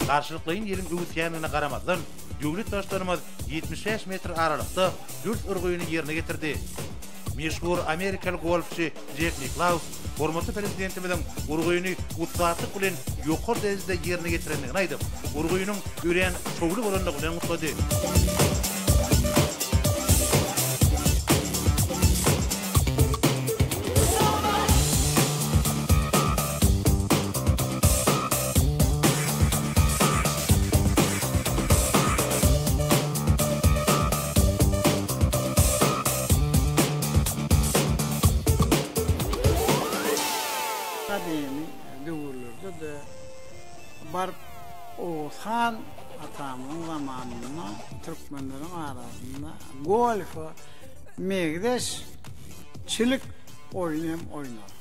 Garşylyklaýyn ýeliň öwüsýändigine garamazdan, döwlet Baştutanymyz 75 metr aralykda dürs urgyny ýerine ýetirdi. Meşhur amerikaly golfçy Jek Niklaus hormatly Prezidentimiziň urgyny ussatlyk bilen ýokary derejede ýerine ýetirendigini aýdyp, urgynyň örän şowly bolandygy bilen gutlady. Gadymy döwürlerde-de baryp Oguz han atamyzyň zamanynda türkmenleriň arasynda golfa meňzeş çilik oýny hem oýnalypdyr.